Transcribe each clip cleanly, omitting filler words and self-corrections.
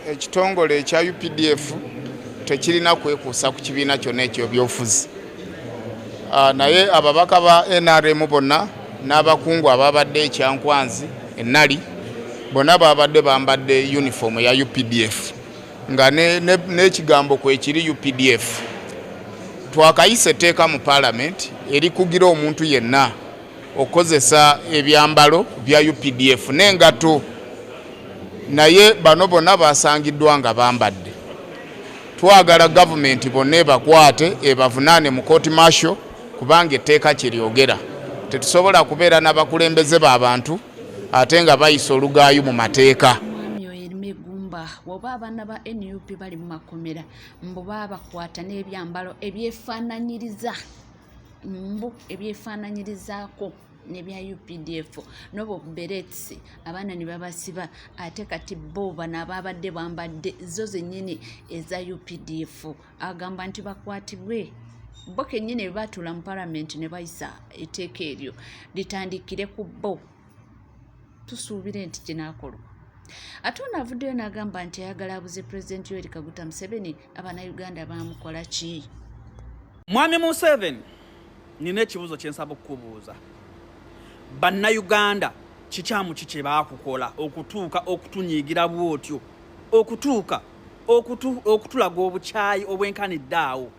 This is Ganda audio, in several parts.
Ekitongole ekya UPDF tekirina kwekuusa ku kibiina kyonna ekyobyobufuzi. Naye ababaka ba NRM bonna n'abakungu ababadde ekyankwanzi enali bonna babadde bambadde uniform ya UPDF nga n'ekigambo kwekiri UPDF. Twakayisa etteeka mu Palamenti erikugira omuntu yenna okukozesa ebyambalo bya UPDF n'engatto, naye bano bonna basangiddwa nga bambadde. Twagala gavumenti bonna ebakwate, ebavunaane mu court martial, kubanga etteeka kyeryogera. Tetusobola kubeera n'abakulembeze b'abantu ate nga bayisa olugaayu mu mateeka. Mwami oyo erima eggumba, woba abaana ba NUP bali mu makomera, mbu baabakwata n'ebyambalo ebyefaananyiriza, mbu ebyefaananyirizaako nebya UPDF nobo berets, abaana ne babasiba. Ate kati bo bano ababadde bambadde zo zennyini eza UPDF, agamba nti bakwatibwe bo kennyini. Bwe batuula mu Palamenti ne bayisa etteeka eryo, litandikire ku bo. Tusuubire nti kinaakolwa. Ate ono avuddeyo n'agamba nti ayagala abuze Pulezidenti Yoweri Kaguta Museveni, Abannayuganda baamukola ki? Mwami Museveni, nina ekibuuzo kyensaba okukubuuza. Bannayuganda kikyamu ki kye baakukola okutuuka okutunyiigira bw'otyo, okutuuka okutulaga obukyayi obwenkanidde awo?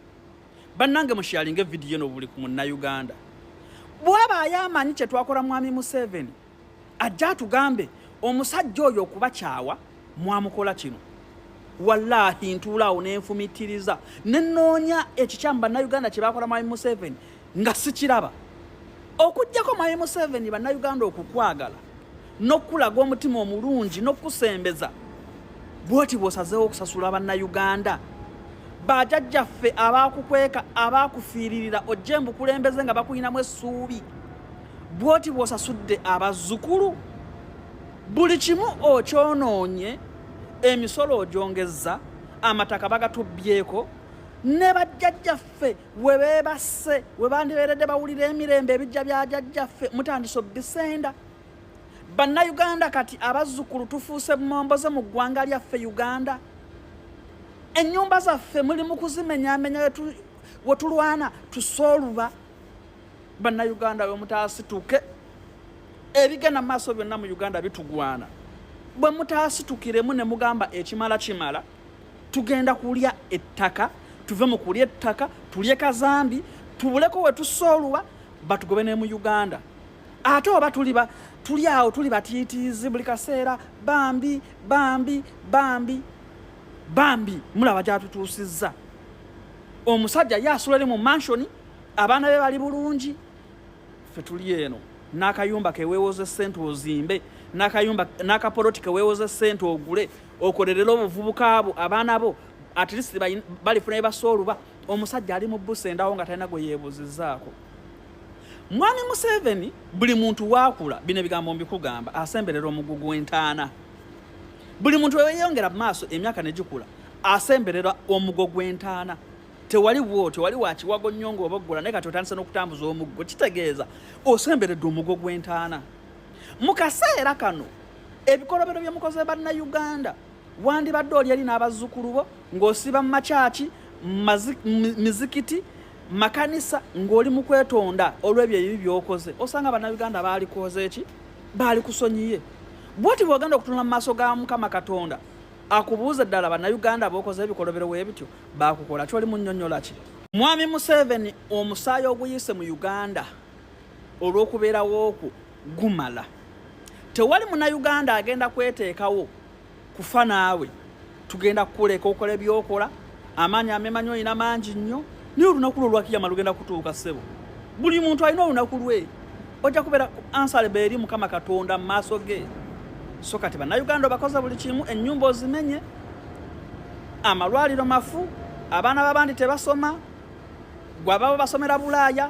Bannange, musharinga evidiyo eno buli ku Munnayuganda. Bw'abaayo amanyi kye twakola Mwami Museveni, ajja atugambe. Omusajja oyo okubakyawa mwamukola kino. Wallahi, ntuulaawo nenfumitiriza, nenoonya ekikyamu Bannayuganda kye bakola Mwami Museveni nga sikiraba, okugjako Mwami Museveni Bannayuganda okukwagala n'okulaga omutima omulungi n'okusembeza bwoti bw'osazeewo okusasula Bannayuganda, bajjajjaffe abakukweka, abakufiiririra ojje mbukulembeze nga bakuyinamu essuubi. Bwoti bw'osasudde abazzukulu, buli kimu okyonoonye, emisolo ogyongezza, amataka bagatubbyeko, ne bajjajjaffe we beebase, we bandibeeredde bawulira emirembe, ebijja bya jjajjaffe mutandise obbisenda. Bannayuganda kati abazzukulu tufuuse momboze mu ggwanga lyaffe Uganda. Ennyumba zaffe muli mu kuzimenyaamenya we tulwana tusooluba. Bannayuganda, we mutaasituke, ebigenda mu maaso byonna mu Uganda bitugwana. Bwe mutaasitukiremu ne mugamba ekimala kimala, tugenda kulya ettaka, tuve mu kulya ettaka tulye kazambi, tubuleko we tusooluba, batugobe ne mu Uganda. Ate oba tuliba tuli awo, tuli batiitiizi buli kaseera, bambi, bambi, bambi, bambi. Mulaba gyatutuusizza. Omusajja ye asula eri mu mansion, abaana be bali bulungi, ffe tuli eno n'akayumba keweewoza ssente ozimbe, n'akayumba n'akapoloti keweewoza ssente ogule, okolerere obuvubuka bwo, abaana bo at least balifuna bye. Omusajja ali mu busendawo nga talina gwe yeebuuzizaako. Mwami Museveni, buli muntu waakula, bino ebigambo mbikugamba, asemberera omugugu gw'entaana. Buli muntu weyongera mu maaso emyaka ne gikula, asemberera omugo gw'entaana. Tewali bwotyo wali wakiwago nnyo ng'oboggula, naye kati otandise n'okutambuza omuggo, kitegeeza osemberedde omugo gw'entaana. Mu kaseera kano ebikolobero bye mukoze Bannayuganda, wandibadde oli eri n'abazzukulu bo ng'osiba mu makyaki, mizikiti, makanisa, ng'oli mu kwetonda olw'ebyo ebibi by'okoze. Osanga Bannayuganda baalikoze eki, baali kusonyiye. Bwoti bw'ogenda okutunula mu maaso ga Mukama Katonda, akubuuza ddala Bannayuganda b'okoze ebikolobero bwe bityo baakukola kyoli munnyonnyola ki? Mwami Museveni, omusaayi oguyise mu Uganda olw'okubeerawo okwo gumala. Tewali Munnayuganda agenda kweteekawo kufa naawe. Tugenda kukuleka okola ebyokola. Amaanyi amemanyi olina mangi nnyo, naye olunaku lwo olwakiyama lugenda kutuuka, ssebo. Buli muntu alina olunaku lwe, ojja kubeera answerable eri Mukama Katonda mu maaso ge. So kati Bannayuganda obakoze buli kimu, ennyumba ozimenye, amalwaliro mafu, abaana b'abandi tebasoma, gwe ababo basomera Bulaaya,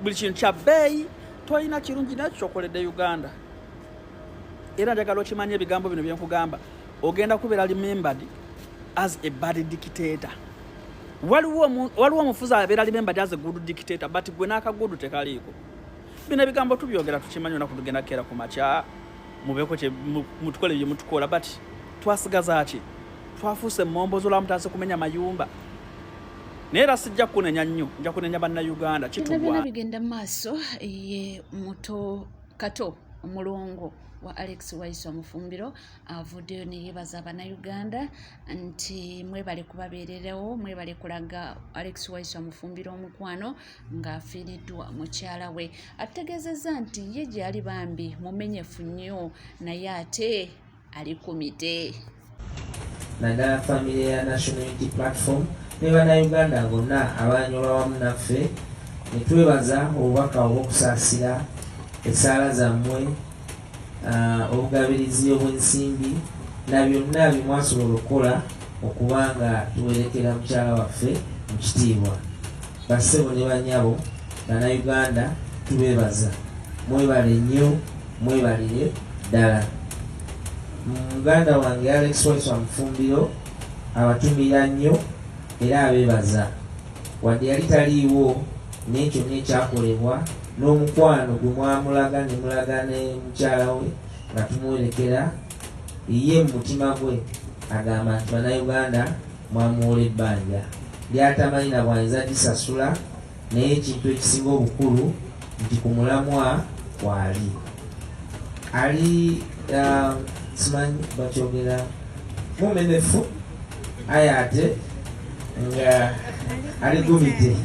buli kintu kya bbeeyi, tolina kirungi nakyo kyokoledde Uganda. Era njagala okimanye, ebigambo bino byenkugamba, ogenda kubeera remembered as a bad dictator. Waliwo omufuzi abeera remembered as a good dictator, but gwe n'aka good tekaliiko. Bino ebigambo tubyogera tukimanyi, olunaku tugenda kukeera ku makya, mubeeko mutukole bye mutukola, but Twasigaza ki? Twafuuse emmombozi olwamutaase kumenya mayumba. Naye era sijja kukunenya nnyo, nja kunenya Bannayuganda. Byonna byonna bigenda mu maaso. Ye muto Kato omulongo wa Alex Waiswa Mufumbiro avuddeyo ne yeebaza Bannayuganda nti mwebale kubabeererawo, mwebale kulaga Alex Waiswa Mufumbiro omukwano ng'afiiriddwa mukyala we. Atutegeezezza nti ye gy'ali bambi mumenyefu nnyo naye ate ali kumite. Naddala famire ya National Unity Platform ne Bannayuganda bonna abanyolwa wamu naffe ne twebaza obubaka obw'okusaasira, essaala zammwe, obugabirizi obw'ensimbi na byonna bye mwasobola okukola okuba nga tuwerekera mukyala waffe mu kitiibwa. Bassebo ne bannyabo Bannayuganda tubeebaza, mwebale nnyo, mwebalire ddala. Muganda wange Alex Waiswa Mufumbiro abatumira nnyo era abeebaza. Wadde yali taliiwo naye kyonna ekyakolebwa n'omukwano gwe mwamulaga ne mulaga ne mukyala we nga tumuwerekera, ye mu mutima gwe agamba nti Bannayuganda mwamuwola ebbanja ly'atamanyi na bw'ayinza disasula naye ekintu ekisinga obukulu nti ku mulamwa kwali ali simanyi bakyogera mumenefu aye ate nga ali gumite.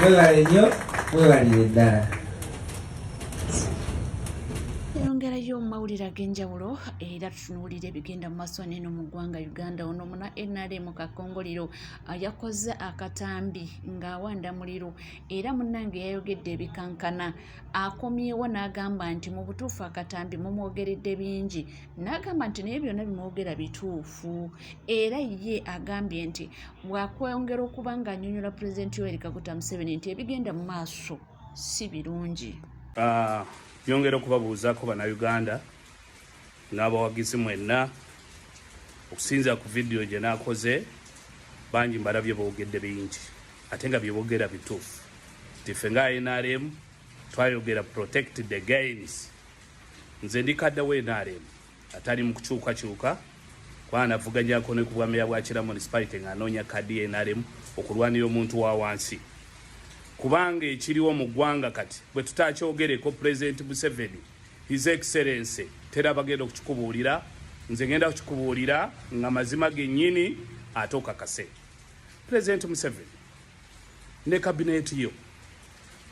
Mwebale nnyo, mwebalire ddala. Yongerayo mu mawulire ag'enjawulo era tutunuulira ebigenda mu maaso neno mu ggwanga Uganda. Ono muna NRM Kakongoliro yakoze akatambi ng'awanda muliro era munnange yayogedde ebikankana. Akomyewo n'agamba nti mu butuufu akatambi mumwogeredde bingi, n'agamba nti naye byonna bimwogera bituufu. Era ye agambye nti bw'akwongera okuba ng'annyonnyola Pulezidenti Yoweri Kaguta Museveni nti ebigenda mu maaso si birungi. Nyongera okubabuuzaako Bannayuganda n'abawagizi mwenna okusinziira ku vidiyo gye naakoze, bangi mbalabye boogedde bingi ate nga bye boogera bituufu nti ffe nga NRM twayogera protect the gains. Nze ndi kadda wa NRM atali mu kukyukakyuka kubanga navuganyako ne ku bwameya bwa Kira Municipality nga anoonya kaadi ya NRM okulwanira omuntu wa wansi, kubanga ekiriwo mu ggwanga kati bwe tutakyogereko, President Museveni, His Excellency, tera bagenda okukikubuulira, nze ngenda kukikubuulira nga mazima gennyini ate okakase. President Museveni ne kabineeti yo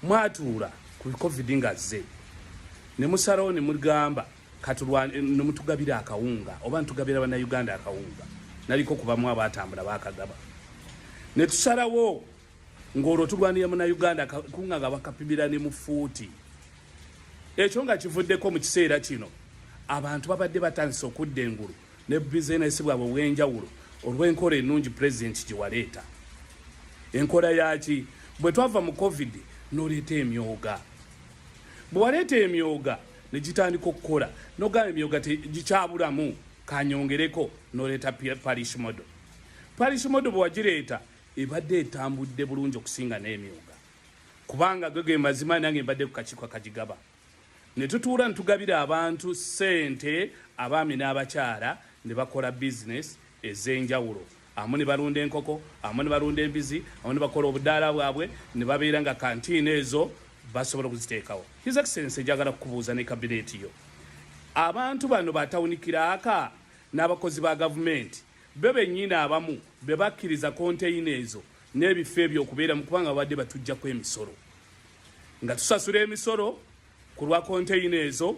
mwatuula ku COVID ng'azze ne musalawo ne mugamba ne mutugabira akawunga oba ntugabira Bannayuganda akawunga, naliko kubamu abatambula bakagaba, ne tusalawo ng'olwo tulwanira Munnayuganda kunga nga bakapimira ne mu fuuti. Ekyo nga kivuddeko, mu kiseera kino abantu babadde batandise okudda engulu ne bizinesi bwabwe obw'enjawulo olw'enkola ennungi Pulezidenti gye waleeta. Enkola yaki? Bwe twava mu COVID n'oleeta emyoga. Bwe waleeta emyoga ne gitandika okukola, n'ogamba emyoga gikyabulamu, kanyongereko, n'oleeta parish model. Parish model bwe wagireeta ebadde etambudde bulungi okusinga n'emyoga, kubanga ge ge mazima, nange mbadde ku kakiiko akagigaba ne tutuula ne tugabira abantu ssente, abaami n'abakyala, ne bakola bizinesi ez'enjawulo, amu ne balunda enkoko, amu ne balunda embizi, amu ne bakola obudaala bwabwe ne babeera nga kantiina ezo basobola okuziteekawo. His Excellence, njagala kukubuuza ne kabineeti yo, abantu bano batawunikiraaka n'abakozi ba gavumenti be bennyini abamu be bakkiriza konteyina ezo n'ebifo ebyo okubeeramu, kubanga babadde batuggyako emisolo nga tusasula emisolo ku lwa konteyina ezo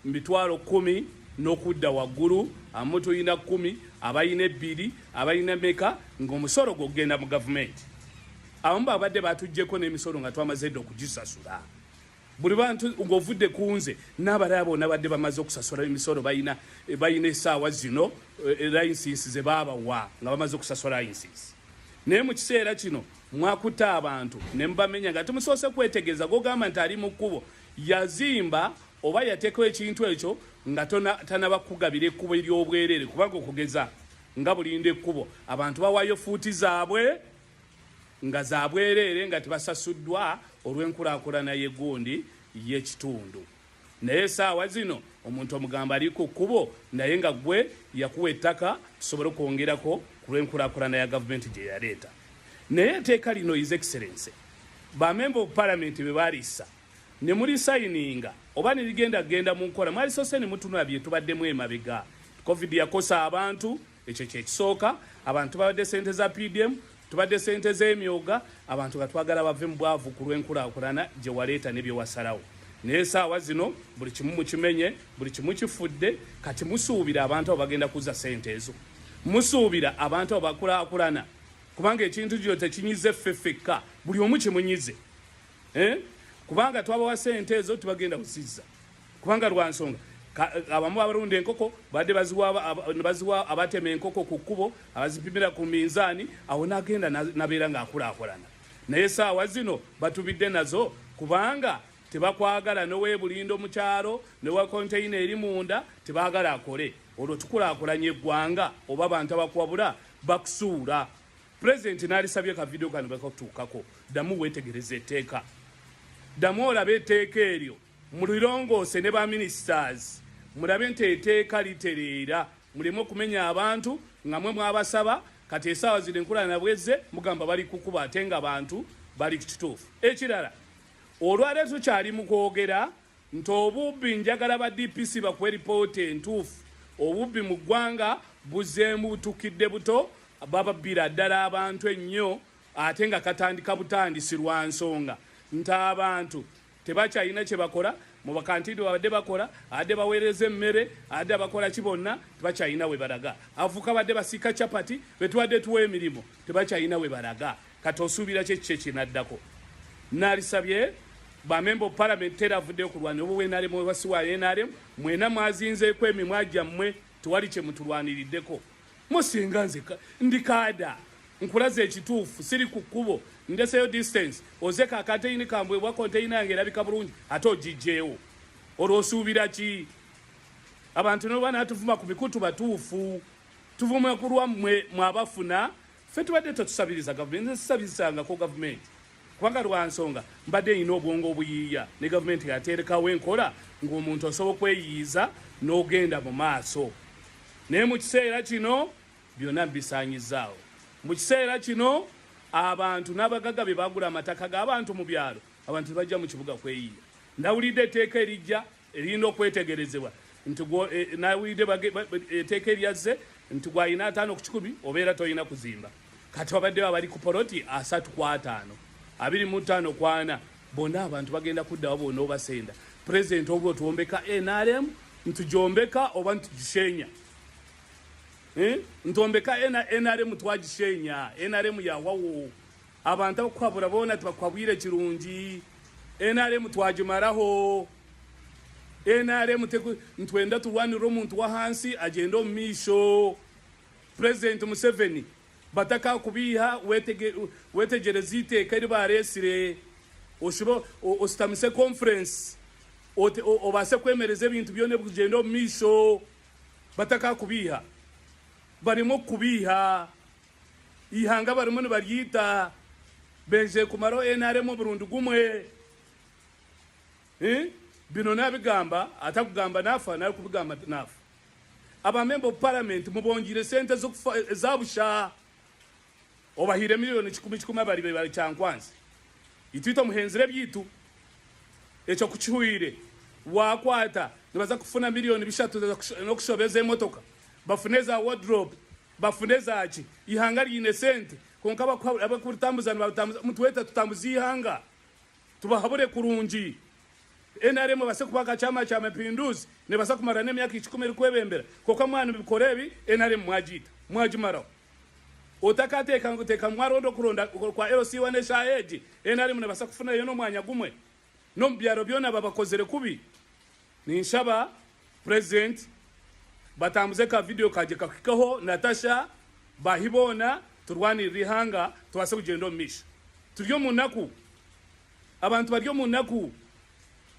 100,000 n'okudda waggulu, amu tulina 10, abalina 2, abalina meka, ng'omusolo gwogenda mu gavumenti. Abamu babadde batuggyeko n'emisolo nga twamaze dda okugisasula. Buli bantu ng'ovudde ku nze n'abalala bonna badde bamaze okusasula emisolo, balina essaawa zino license ze baabawa nga bamaze okusasula license. Naye mu kiseera kino mwakutte abantu ne mubamenya nga temusoose kwetegereza. Gogamba nti ali mu kkubo yazimba oba yateekawo ekintu ekyo nga tanaba kukugabira ekkubo ery'obwereere, kubanga okugeza nga bulinda ekkubo abantu bawaayo fuuti zaabwe nga zabwereere nga tebasasuddwa olw'enkulaakulana y'eggundi y'ekitundu. Naye esaawa zino omuntu omugamba ali ku kkubo, naye nga gwe yakuwa ettaka tusobole okwongerako ku lw'enkulaakulana ya gavumenti gye yaleeta. Naye etteeka lino, His Excellency, ba member of parliament bwe balissa ne mulisayininga oba ne ligenda kugenda mu nkola, mwalisoose ne mutunula bye tubaddemu emabega. Covid yakosa abantu, ekyo kyekisooka. Abantu babadde sente za PDM, tubadde sente z'emyoga, abantu nga twagala bave mu bwavu ku lw'enkulaakulana gye waleeta ne bye wasalawo. Naye esaawa zino buli kimu mukimenye, buli kimu kifudde. Kati musuubira abantu abo bagenda kuzza sente ezo? Musuubira abantu abo bakulaakulana? Kubanga ekintu kino tekinyize ffe ffekka, buli omu kimunyize, eh? Kubanga twabawa sente ezo, tibagenda kuzizza, kubanga lwa nsonga abamu abalunda enkoko badde baziwa abatema enkoko ku kkubo, abazipimira ku minzaani, awo nagenda nabeera ng'akulaakulana. Naye saawa zino batubidde nazo, kubanga tebakwagala. Nowebulindo mu kyalo newa konteyina eri munda tebaagala akole. Olwo tukulaakulanya eggwanga oba abantu abakuwabula bakusuula? Pulezidenti, n'alisabye ka vidiyo kano bakatuukako, ddamu weetegereza etteeka, ddamu olabe etteeka eryo, mulirongoose ne ba ministers, mulabe nti etteeka litereera, muleme okumenya abantu nga mwe mwabasaba. Kati esaawa zino enkulana bwezze, mugamba bali kukuba, ate nga bantu bali kituufu. Ekirala, olwaleero tukyali mu kwogera nti obubbi, njagala ba DPC bakuwe ripooti entuufu. Obubbi mu ggwanga buzeemu, butukidde buto, bababbira ddala abantu ennyo, ate nga katandika butandisi lwa nsonga nti abantu tebakyalina kye bakola. Mu bakantini babadde bakola, adde baweereza emmere, adde abakola ki, bonna tebakyalina we balaga. Abavubuka badde basiika capati, betubadde tuwa emirimu, tebakyalina we balaga. Kati osuubira ki ekiki ekinaddako? Naalisabye bamemba of parliament, tera avuddeyo kulwanira oba NRM oba si wa NRM, mwena mwazinzeeko emimwa gyammwe, tewali kye mutulwaniriddeko. Musinga nze ndi kaada, nkulaze ekituufu, siri ku kkubo, ndeseyo distance, ozeko akanteyini kambwe bwa konteyina yange erabika bulungi, ate ogijjeewo. Olwo osuubira ki? Abantu ne banaatuvuma ku mikutu, batuufu, tuvuma ku lwammwe mwabafuna. Ffe tubadde tetusabiriza gavumenti, nze sisabirizangako gavumenti, kubanga lwa nsonga mbadde nina obwongo obuyiiya, ne gavumenti yateerekawo enkola ng'omuntu osobola okweyiiza n'ogenda mu maaso. Naye mu kiseera kino byonna mbisaanyizaawo. Mu kiseera kino abantu n'abagagga be bagula amataka g'abantu mu byalo, abantu tebajja mu kibuga kweyiiya. Nawulidde etteeka erijja eriyina okwetegerezebwa nti nawulidde etteeka eryazze nti gwalina 50 ku 100 obeera tolina kuzimba. Kati wabaddewo abali ku poloti 35 ku 25 ku 40, bonna abantu bagenda kuddawo bonna obasenda. Pulezidenti, obwo twombeka NRM, ntugyombeka oba ntugishenya? Eh? Ntombeka NRM, twagishenya NRM yawawo. Abantu abakuhabura boona tibakuhabwire kirungi. NRM twagimaraho. NRM ntwenda turwanirire omuntu w'ahansi agende omu maisho. Pulezidenti Museveni, batakakubiiha, wetegereze iteeka eri bareesire, oshibe ositamise conference, obaase kwemereza ebintu byona ebikugyenda omu maisho. Batakakubiiha, barimu okukubiiha. Ihanga barimu nibaryita, benje kumaraho NRM omurundi gumwe. Eh? Bino nabigamba, atakugamba nafa, narikubigamba nafa. Abamemba of parliament mubongire sente z'okufa ezabusha, obahire miliyoni 100 100, abari bari Kyankwanzi, itwita muhenzire ebyitu. Ekyo kukihwire, wakwata nibaza kufuna miliyoni 3 n'okushobeza emotoka, bafune za wardrobe, bafune zaki. Ihanga ryine sente, konka abakuritambuza nibatambuza. Mutweta tutambuza ihanga, tubahabure kurungi. NRM base kuba akachama cha mapinduzi, nibasa kumara n'emyaka 10 erikwebembera. Konka mwana bikora ebi, NRM mwagita, mwagimaraho. Otakateeka ngu teeka mwaronda okuronda kwa LC1 eshaaha egi, NRM nibasa kufunayo n'omwanya gumwe. N'omu byaro byona babakozere kubi. Ninshaba president batambuze ka video kagye kakuhikeho, Natasha bahi boona, turwanirire ihanga, tubase kugyenda omu maisho. Turi omu naku, abantu bari omu naku,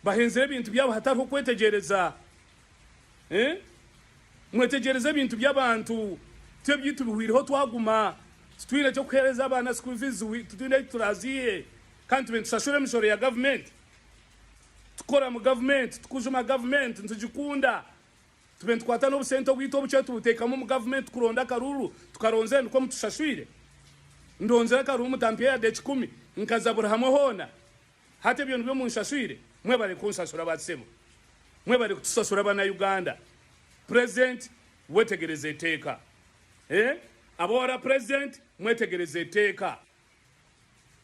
bahenzire ebintu byabo hatariho kwetegyereza. Eh? Mwetegyereze ebintu by'abantu, twe ebyitu bihwireho, twaguma titwine ekyokuheereza abaana school fees, titwine eki turaziihe, kandi tube nitushashura emishoro ya gavumenti. Tukora mu gavumenti, tukujuma gavumenti, nitugikunda. Tube nitukwata n'obusente obwitu obukye tubuteekamu omu gavumenti kuronda akaruru, tukaronzire nikwo mutushashwire. Ndonzire akaruru mutampire yade ekikumi, nkaza buri hamwe hoona. Hati ebyo nibyo munshashwire? Mwebare kunshashura batsebo. Mwebare kutusasura bana Uganda. President wetegereze eteeka. Eh? Abawara president mwetegereze eteeka.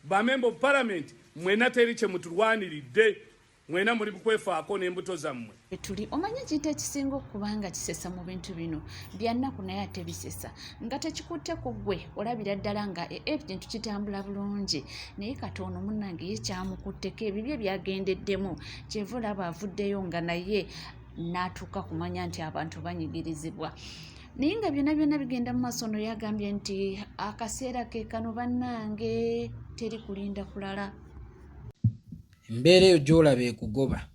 Ba member of parliament mwena teri kyemuturwaniridde. Mwena muli mukwefaako n'embuto zammwe. Tuli omanyi ekintu ekisinga okuba nga kisesa mu bintu bino bya nnaku naye ate bisesa nga tekikutte ku ggwe olabira ddala nga e, ekintu kitambula bulungi naye kati ono munnange ye kyamukutteko ebibye byagendeddemu kyeva olaba avuddeyo nga naye n'atuuka kumanya nti abantu banyigirizibwa naye nga byonna byonna bigenda mu maaso ono yagambye nti akaseera ke kano bannange teri kulinda kulala. Embeera eyo gy'olaba ekugoba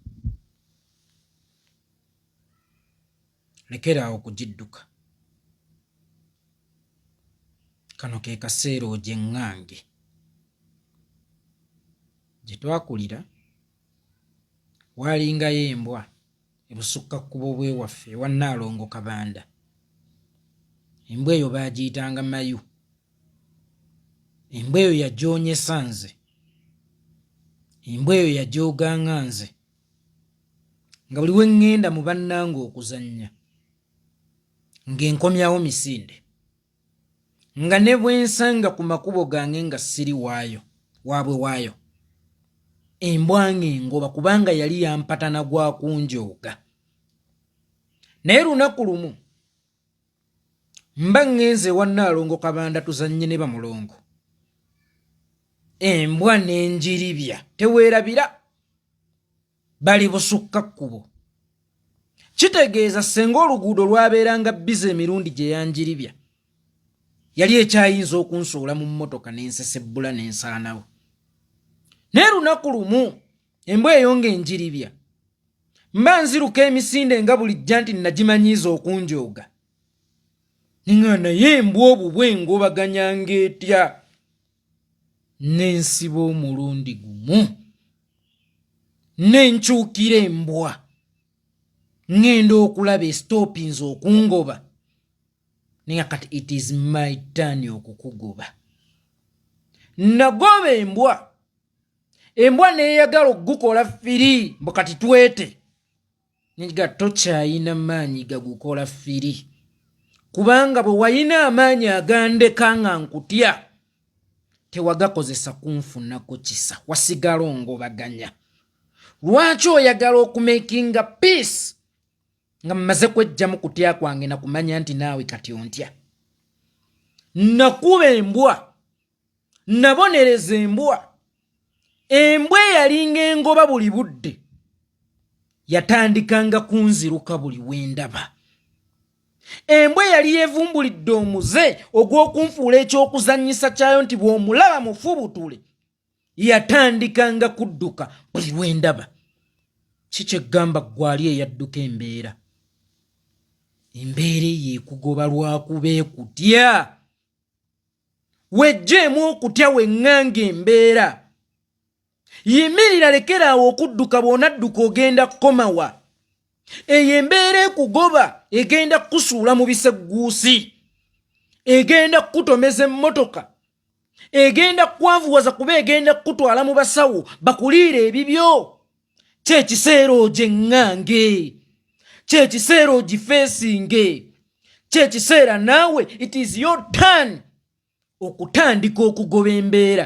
lekera awo kugidduka. Kano ke kaseera ogyeŋŋange. Gye twakulira waalingayo embwa ebusukka kkubo bw'ewaffe ewa Nnaalongo Kabanda. Embwa eyo baagiyitanga Mayu. Embwa eyo yajoonyesa nze. Embwa eyo yajooganga nze. Nga buli we ŋŋenda mu bannange okuzannya ng'enkomyawo misinde. Nga ne bwe nsanga ku makubo gange nga siri waayo waabwe waayo embwa ng'engoba kubanga yali yampatana gwa kunjooga. Naye lunaku lumu mba ŋŋenze ewa Nnaalongo Kabanda tuzannye ne bamulongo, embwa n'enjiribya teweerabira bali busukka kkubo. Kitegeeza ssenga oluguudo lwabeeranga bbize emirundi gye yanjiribya yali ekyayinza okunsuula mu mmotoka n'ensesebbula n'ensaanawo. Naye lunaku lumu embwa eyo ng'enjiribya mba nziruka emisinde nga bulijja nti nagimanyiiza okunjooga ninga naye embwa obubwa engobaganyanga etya nensiba omulundi gumu nenkyukira embwa ŋŋenda okulaba esitopinza okungoba ninga kati it is my turn okukugoba nagoba embwa embwa neyagala okugukola firi mbu kati twete nega tokyayina maanyi gagukola firi kubanga bwe wayina amaanyi agandeka nga nkutya tewagakozesa kunfunako kisa wasigala ongobaganya lwaki oyagala okumakinga peace nga mmaze kwejjamu kutya kwange nakumanya nti naawe kati ontya nakuba embwa nabonereza embwa embwa eyalinga engoba buli budde yatandikanga kunziruka buli wendaba embwa eyali yevumbulidde omuze ogw'okunfuula eky'okuzannyisa kyayo nti bw'omulaba mufubutule yatandikanga kudduka buli lwendaba kikyeggamba gwali eyadduka embeera embeera eyo ekugoba lwakuba ekutya wejjeemu okutya weŋŋanga embeera yimirira lekera awo okudduka bw'onadduka ogenda kukomawa eyo embeera ekugoba egenda kukusuula mu bisegguusi egenda kukutomeza emmotoka egenda kukwavuwaza kuba egenda kukutwala mu basawo bakuliira ebibyo kyekiseera ogyeŋŋange kyekiseera ogifeesinge kyekiseera naawe it is your turn okutandika okugoba embeera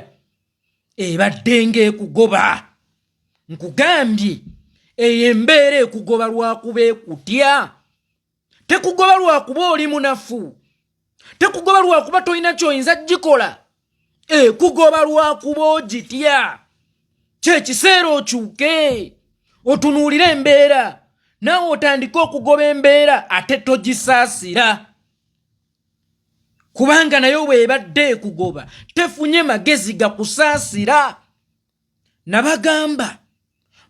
ebadde ng'ekugoba nkugambye eyo embeera ekugoba lwakuba ekutya tekugoba lwakuba oli munafu tekugoba lwakuba tolina kyoyinza gikola ekugoba lwakuba ogitya kyekiseera okyuke otunuulire embeera naawe otandike okugoba embeera ate togisaasira kubanga nayo bwebadde ekugoba tefunye magezi gakusaasira nabagamba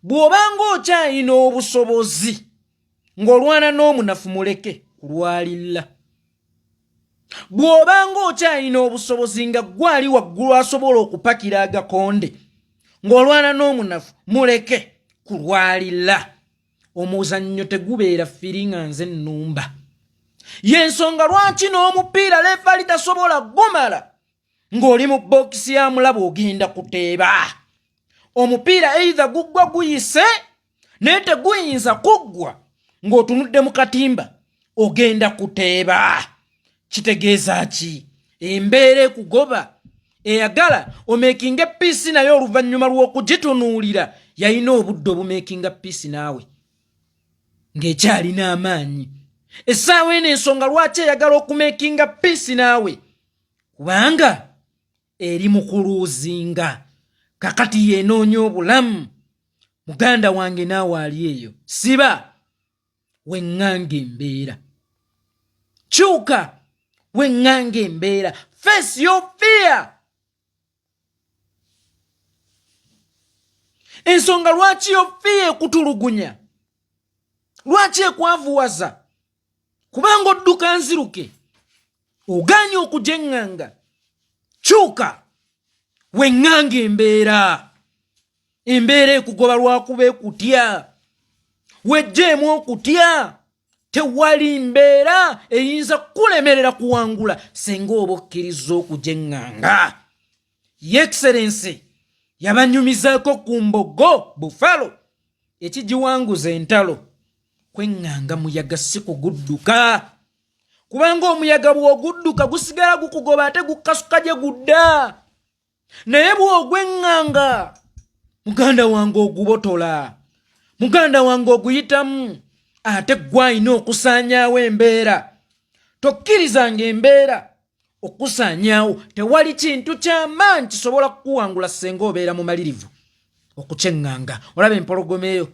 bw'obanga okyalina obusobozi ng'olwana n'omunafu muleke kulwalilla bw'obanga okyalina obusobozi nga gwali waggulu asobola okupakira agakonde ng'olwana n'omunafu muleke Kulwalira omuzannyo tegubeera firi nga nze nnumba. Y'ensonga lwaki n'omupiira leefali tasobola gumala ng'oli mu bookisi ya mulaba ogenda kuteeba. Omupiira either guggwa guyise, naye teguyinza kuggwa ng'otunudde mu katimba ogenda kuteeba. Kitegeeza ki? Embeera ekugoba eyagala omekinga epiisi, naye oluvannyuma lw'okugitunuulira yalina obudde obumekinga piisi naawe ng'ekyalina amaanyi. Essaawa eno ensonga lwaki eyagala okumekinga piisi naawe, kubanga eri mu kuluuzinga kakati yenoonya obulamu. Muganda wange naawe ali eyo, siba weŋŋanga embeera, kyuka weŋŋanga embeera, face your fear. Ensonga lwaki yo fear ekutulugunya, lwaki ekwavuwaza, kubanga odduka nziruke, ogaanye okujeŋŋanga. Kyuka weŋŋanga embeera. Embeera ekugoba lwakuba ekutya, wejjeemu okutya. Tewali mbeera eyinza kukulemerera kuwangula senga oba okkiriza okujeŋŋanga. Ye Excellency yabanyumizaako ku mbogo bufalo ekigiwanguza entalo kweŋŋanga muyaga, si kugudduka, kubanga omuyaga bw'ogudduka gusigala gukugoba ate gukkasuka gye gudda. Naye bw'ogweŋŋanga, muganda wange, ogubotola, muganda wange, oguyitamu. Ate gwalina okusaanyaawo embeera. Tokkirizanga embeera okusaanyaawo. Tewali kintu kyamaanyi kisobola kukuwangula senga obeera mumalirivu okukyeŋŋanga. Olaba empologoma eyo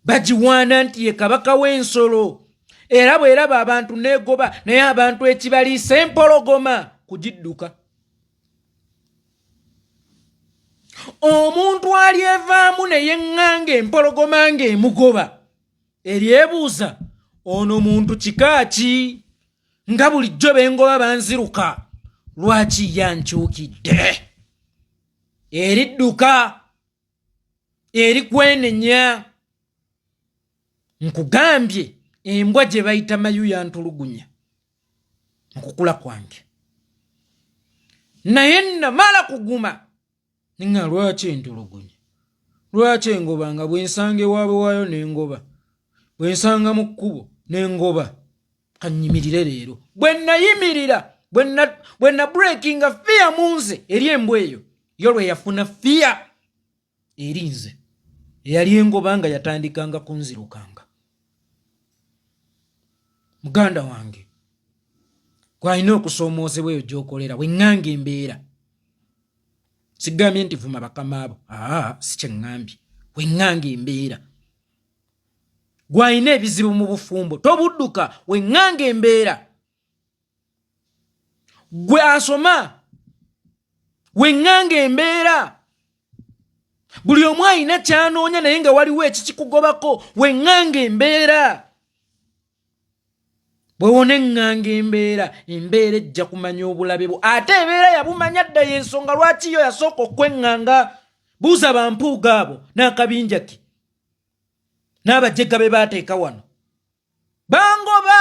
bagiwaana nti ye kabaka w'ensolo, era bw'eraba abantu neegoba, naye abantu ekibaliisa empologoma kugidduka. Omuntu alyevaamu ne yeŋŋanga empologoma ng'emugoba, eryebuuza, ono muntu kika ki nga bulijjo bengoba banziruka, lwaki yankyukidde? Eridduka, erikwenenya. Nkugambye, embwa gye bayita mayu yantulugunya mu kukula kwange, naye namala kuguma ninga lwaki entulugunya, lwaki engoba, nga bwensanga ewaabwe waayo nengoba, bwensanga mu kkubo nengoba. Kanyimirire leero. Bwe nayimirira, bwe na breakinga fear mu nze eri embwa eyo, yo lwe yafuna fear eri nze eyali engoba, nga yatandikanga kunzirukanga. Muganda wange, gwalina okusoomoozebwa eyo gy'okolera, weŋŋanga embeera. Sigambye nti vuma bakama abo, aa, si kyeŋŋambye. Weŋŋanga embeera. Gwalina ebizibu mu bufumbo, tobudduka, weŋŋanga embeera. Gwe asoma, weŋŋanga embeera. Buli omu alina kyanoonya, naye nga waliwo ekikikugobako, weŋŋanga embeera. Bwewona eŋŋanga embeera, embeera ejja kumanya obulabe bwo, ate ebeera yabumanya dda. Yensonga lwaki yo yasooka okweŋŋanga. Buuza bampuuga abo n'akabinja ke n'abajega be baateeka wano, bangoba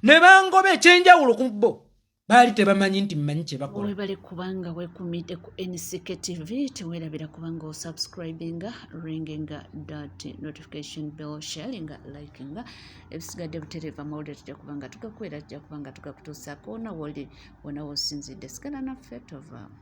ne bangoba. Ekyenjawulo ku bo, baali tebamanyi nti mmanyi kye bakola. Webale kubanga wekumidde ku NCK TV. Tewerabira kubanga osubscribinga, ringinga that notification bell, sharinga, likinga. Ebisigadde butereeva amawulire tujja kubanga tugakwera, tujja kubanga tugakutuusaako wona woli, wona wosinzidde. Sigala naffe, tovaamu.